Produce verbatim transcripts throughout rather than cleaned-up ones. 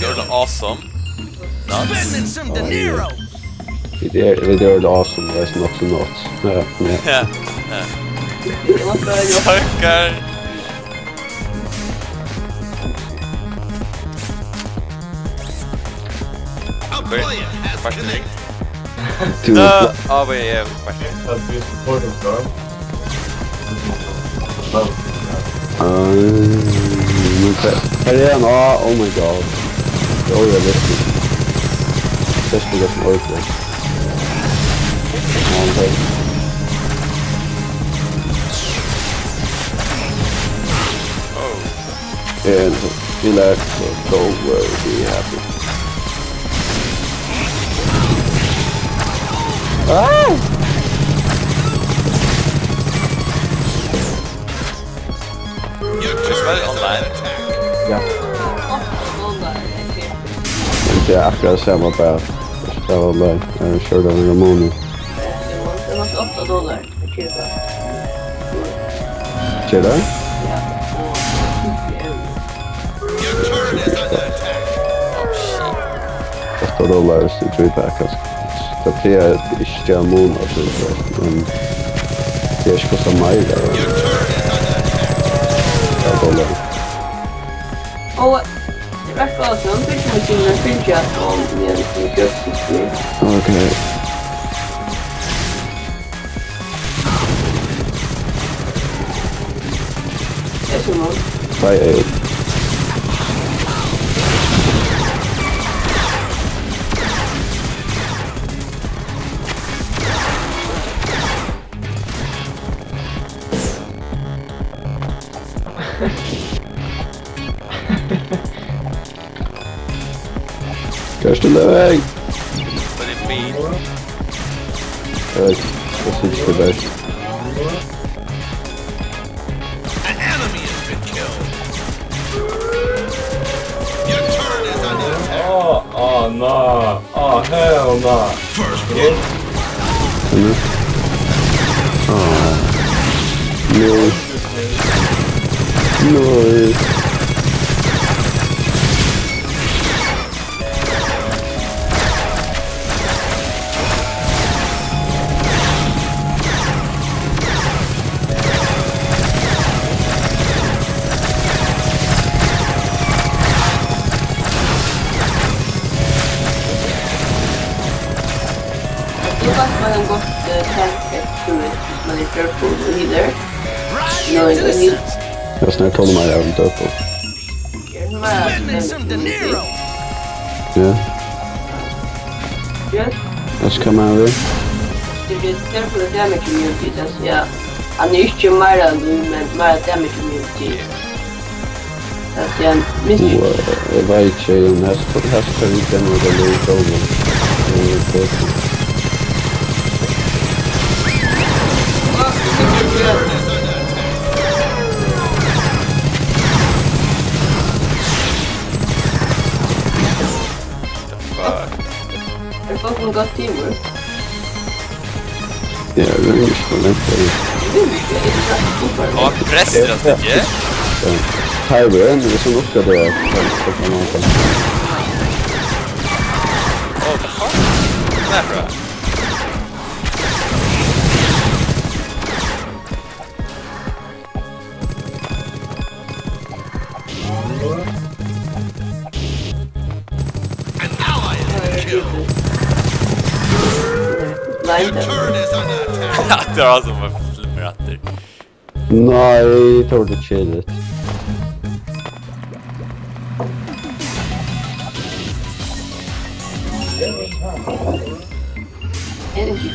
You're awesome. Nuts. Spending some dinero. Vit eru, vit eru awesome, that's not so nuts. Ja, ja. Ja, ja. Stakkar. A player has connected. Tú. Á, vit eru. Uh, men hvar, hvar er hann? Ah, oh my god. Det er órealistisk. Best við hesum orkli. Ja, hann fer. Oh. And relax, so don't worry, be happy. Ah! Er spilið online? Ja. Men tað er akkurát sama bara. Spæla online. Eg eri sure, tað er Ramona. Det var, det var åtta dollar. Ger tað? Ja, og fifti euro. Átta dollarar í three pack, altso. Tað plagar ikki at muna, so, men tað er ikki kostað meira, ja. Ja, dollarar. Og Eg veit bara, so hann fekk meg til at fylgja, og mér er gjørt sitt. Ok. Eg sum hann. Bye, Erik. Hvat er det, Løvig? What do you mean? Eg veit ikki, eg síggi ikki tað. An enemy has been killed. Your turret is under attack. Oh, oh no. Oh, hell no. First blood. Hello? Ah. No. No. Eg fekk bara ein gott, eh, tank, eh, trúgvi eg, hvis man er careful og healer. Nå, en, en ny. Eg snart tolv meir av Dødball. Spending some dinero. Ja. Ja. Hvat skal man við? Det blir careful og damage immunity, det sier jeg. Han er ikke mer enn du, men mer damage immunity. At hann missir. Eg veit ikki, um her skal, her skal vit gjennom det lille showet. Det er det. Fuck. Er det fucking godt teamwork? Ja, det er ikke for lett, det. Å, presser at det ikke er. Ja. Her er det en som oppgraderer på, på, på en måte. Å, hva faen? Derfra. An ally has been killed. Your turret is under attack. Hatta var altso bara flipperatter. Nei, tað var tað keðiligt.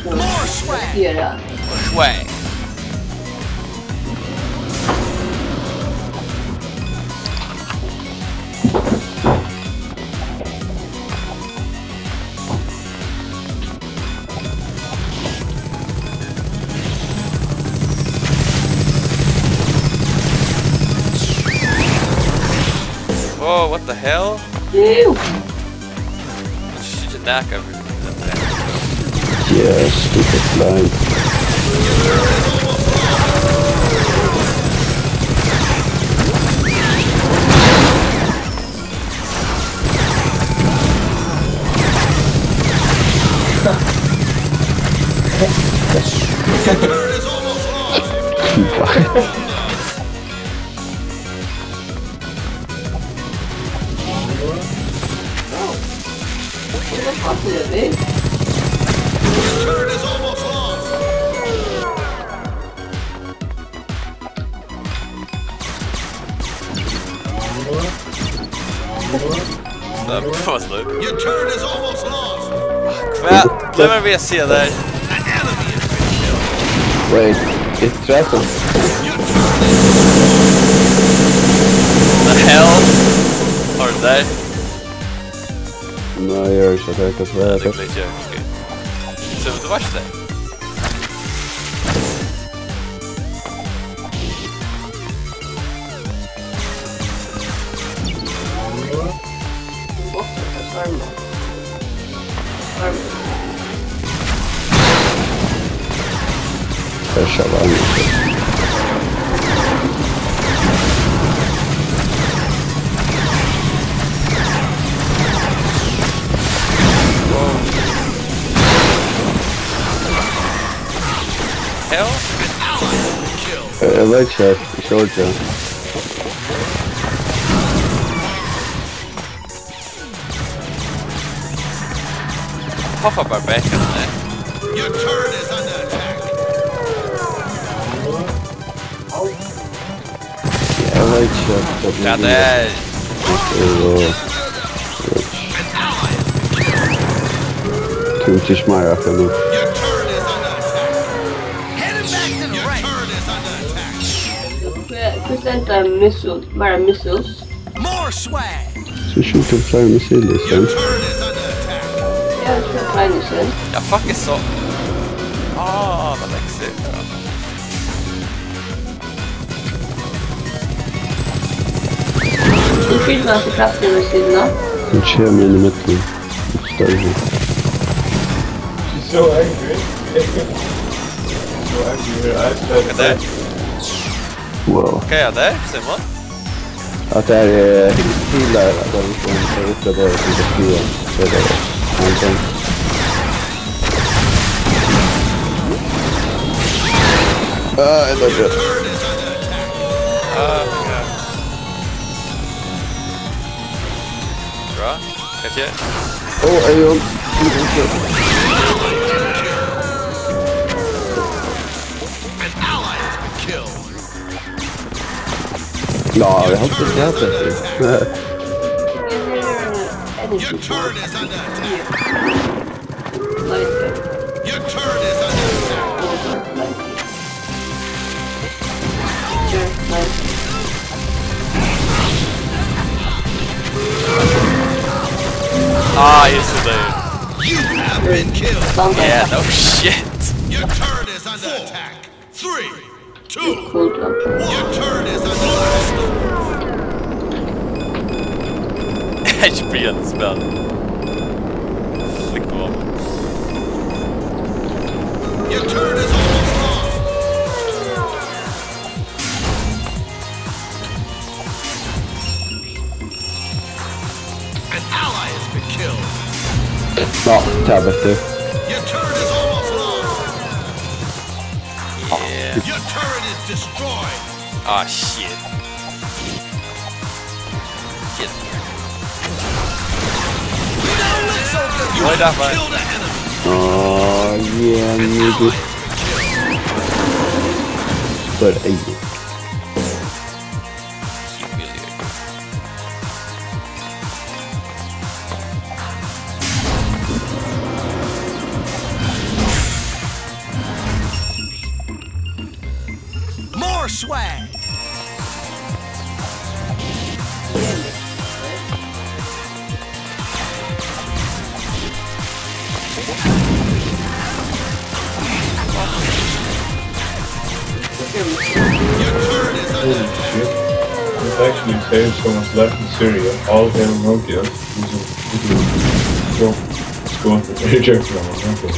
More swag. Swag. Whoa, what the hell? Ew. Shit, that guy really did that. Yeah, stupid flying. What? Nei, men hva var det? Your turret is almost lost. Hva? Blei meg við at siga det her. Wait, it happened. The hell? Har du det der? Nei, eg har ikki tað. Hvat er tað? Nei, tað er ikki. Ok. So, tú var ikki der. Tað er sjálvandi. Hell? Eg veit ikki heilt. Ikki ordiga. Hoppa bara back, nei? Your turret is under attack. Eg veit ikki, hvat tað er. Ja, tað er. Tú ert ikki meira akkurát nú. Your turret is under attack. Headed back to the range. Your turret is under attack. Hvar, hvar stendur missile? Bara missiles? More swag. So skjúti fleiri missilir, so. Your turret is under attack. Ja, so fleiri missilir. Ja, fuck, eg sá. Ah, tað er exit. Tú skilur at tú kraftig við síðuna. Hon kemur inn í middel. Størri. She's so angry. So angry, her eyes. Look at that. Wow. Hvat er tað, Simon? At tað er, eh, healer, at tað er liksom, eg veit at tað er som beskriver. So tað er, han kan. Ah, eg døddi. Ah, ok. Bra. Hvat skjer? Ó, Eyðun. Ja, eg haldi ikki at tað er. Your turret is under attack. Your turret is under attack. Ah, he's there. You have been killed. Yeah, no shit. Your turret is under attack. Three, two, one. Your turret is under attack. H P at the spell. Flick them up. Your turret is almost lost. An ally has been killed. Ná, tað er betur. Your turret is almost lost. Yeah. Your turret is destroyed. Ah, shit. Shit. Why that, man? Killed an enemy. Oh, yeah, nigga. But, uh, More swag! Holy shit. This actually saves so much life in Syria. All hail Nokia. This is, this is so, so, very joke from Nokia.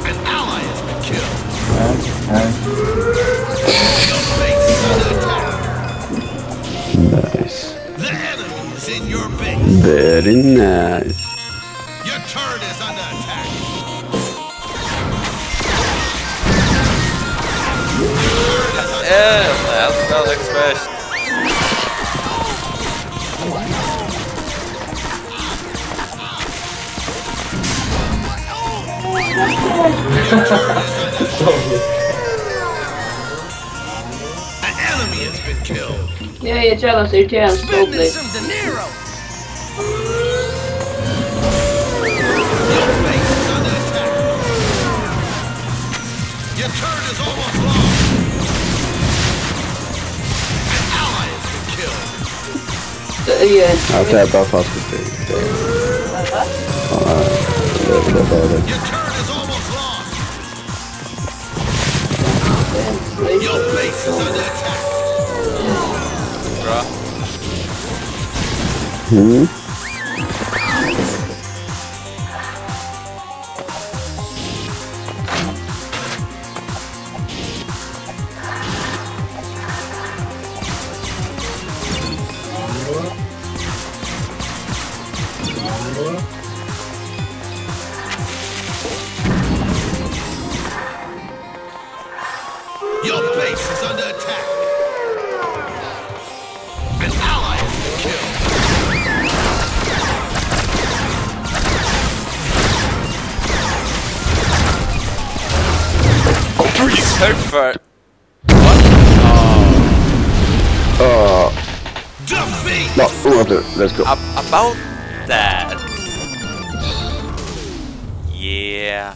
An ally has been killed. Nice. The enemy is in your base. Very nice. Your turret is under attack. Yeah, that's not expressed. An enemy has been killed. Ja, eg geri tað, so irriterandi. Spending some dinero. Your base is under attack. Your turret is almost lost. An ally has been killed. I'll tap that fast with it. Alright, yeah, we got that. Your turret is almost lost. Your base is under attack. Bra. Hmm? Your base is under attack. An ally has been killed. Three. Hurt for what? Oh. Uh, defeat. No, we want to. Let's go. Ab- about that. Yeah.